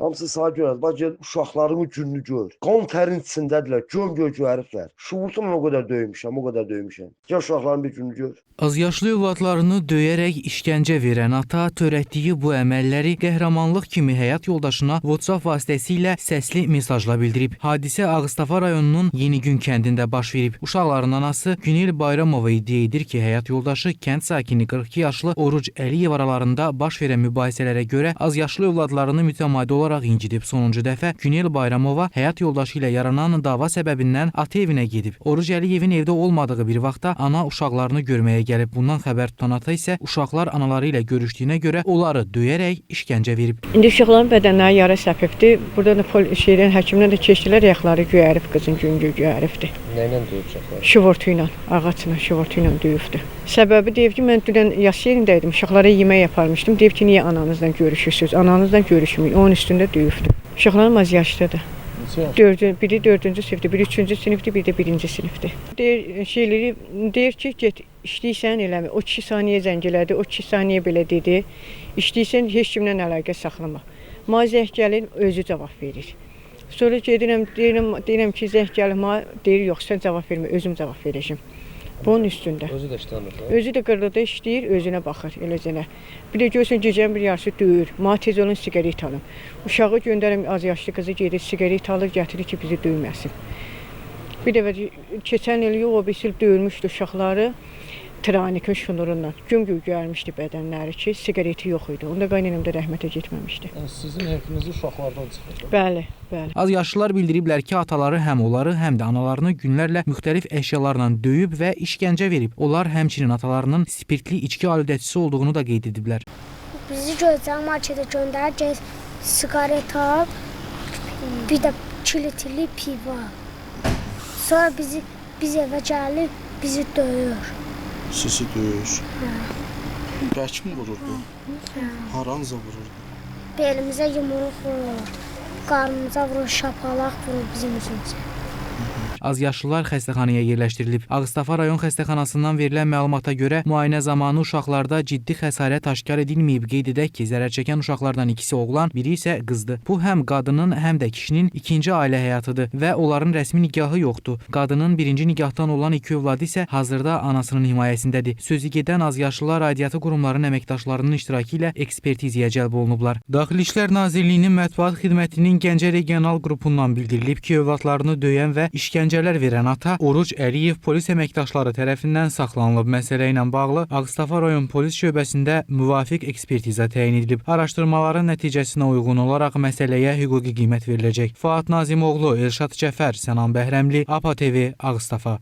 Hamısı sağ görər. Bax gəl uşaqlarımın gününü gör. Qan tərin içindədirlər. Göm-göy göyəriblər. Şuurtumla o qədər döymüşəm, o qədər döymüşəm. Gəl uşaqların bir gününü gör. Azyaşlı övladlarını döyərək işgəncə verən ata törətdiyi bu əməlləri qəhrəmanlıq kimi həyat yoldaşına WhatsApp vasitəsilə səsli mesajla bildirib. Hadisə Ağstafa rayonunun Yenigün kəndində baş verib. Uşaqların anası Günel Bayramova iddia edir ki, həyat yoldaşı kənd sakini 42 yaşlı Oruc Əliyev aralarında baş verən mübahisələrə görə azyaşlı övladlarını mütəmadi olaraq incidib. Sonuncu dəfə Günel Bayramova həyat yoldaşı ilə yaranan dava səbəbindən ata evinə gedib. Oruc Əliyevin evdə olmadığı bir vaxtda ana uşaqlarını görməyə gəlib. Bundan xəbər tutan ata isə uşaqlar anaları ilə görüşdüyünə görə onları döyərək işgəncə verib. İndi uşaqların bədənləri yara səpibdi. Burada da şeydən həkimdən də keçdilər, ayaqları göyərib qızın güngü göyəribdi. Nə ilə döyüb uşaqları? Şivortu ilə, ağacla şivortu ilə döyübdü. Səbəbi deyib ki, mən dünən yas yerində idim, uşaqlara yemək aparmışdım. Deyib ki, niyə ananızla görüşürsüz? Ananızla görüşməyin. Onun üstündə döyübdü. Uşaqlarım az yaşlıdır. Neçə yaş? Dördü, biri dördüncü sinifdir, biri üçüncü sinifdir, biri də birinci sinifdir. Deyir, şeyləri deyir ki, get işləyirsən eləmə. O kişi saniyə zəng elədi, o kişi saniyə belə dedi. İşləyirsən heç kimlə əlaqə saxlama. Mənə zəng gəlir, özü cavab verir. Sonra gedirəm, deyirəm ki, zəng gəlir, mənə deyir, yox, sən cavab vermə, özüm cavab verəcəm. Bunun üstündə. Özü də işləmir. hə? Özü də qırlıda işləyir, özünə baxır eləcənə. Bir də görürsən gecənin bir yarısı döyür. Mənə tez olun siqaret alın. Uşağı göndərirəm az yaşlı qızı gedir siqaret alır, gətirir ki, bizi döyməsin. Bir dəfə keçən il yox, o bir il döyülmüşdü uşaqları tranikin şunurundan. Gömgöy gəlmişdi bədənləri ki, siqareti yox idi. Onda qaynanam da rəhmətə getməmişdi. Yəni sizin heyfinizi uşaqlardan çıxır. Bəli, bəli. Azyaşlılar bildiriblər ki, ataları həm onları, həm də analarını günlərlə müxtəlif əşyalarla döyüb və işgəncə verib. Onlar həmçinin atalarının spirtli içki aludəçisi olduğunu da qeyd ediblər. Bizi gözəl marketə göndərir, get siqaret al, bir də 2 litrlik pivo. Sonra biz evə gəlib bizi döyür. Sizi döyür. Bərk mi vururdu? Haranıza vururdu? Belimizə yumruq vurur, qarnımıza vurur, şapalaq vurur bizim üzümüzə. Azyaşlılar xəstəxanaya yerləşdirilib. Ağstafa rayon xəstəxanasından verilən məlumata görə müayinə zamanı uşaqlarda ciddi xəsarət aşkar edilməyib. Qeyd edək ki, zərər çəkən uşaqlardan ikisi oğlan, biri isə qızdır. Bu həm qadının, həm də kişinin ikinci ailə həyatıdır və onların rəsmi nikahı yoxdur. Qadının birinci nikahdan olan iki övladı isə hazırda anasının himayəsindədir. Sözü gedən azyaşlılar aidiyyatı qurumların əməkdaşlarının iştirakı ilə ekspertizaya cəlb olunublar. Daxili İşlər Nazirliyinin mətbuat xidmətinin Gəncə regional qrupundan bildirilib ki, övladlarını döyən və işgəncələr verən ata Oruc Əliyev polis əməkdaşları tərəfindən saxlanılıb. Məsələ ilə bağlı Ağstafa rayon polis şöbəsində müvafiq ekspertiza təyin edilib. Araşdırmaların nəticəsinə uyğun olaraq məsələyə hüquqi qiymət veriləcək. Fuad Nazimoğlu, Elşad Cəfər, Sənan Bəhrəmli, APA TV, Ağstafa.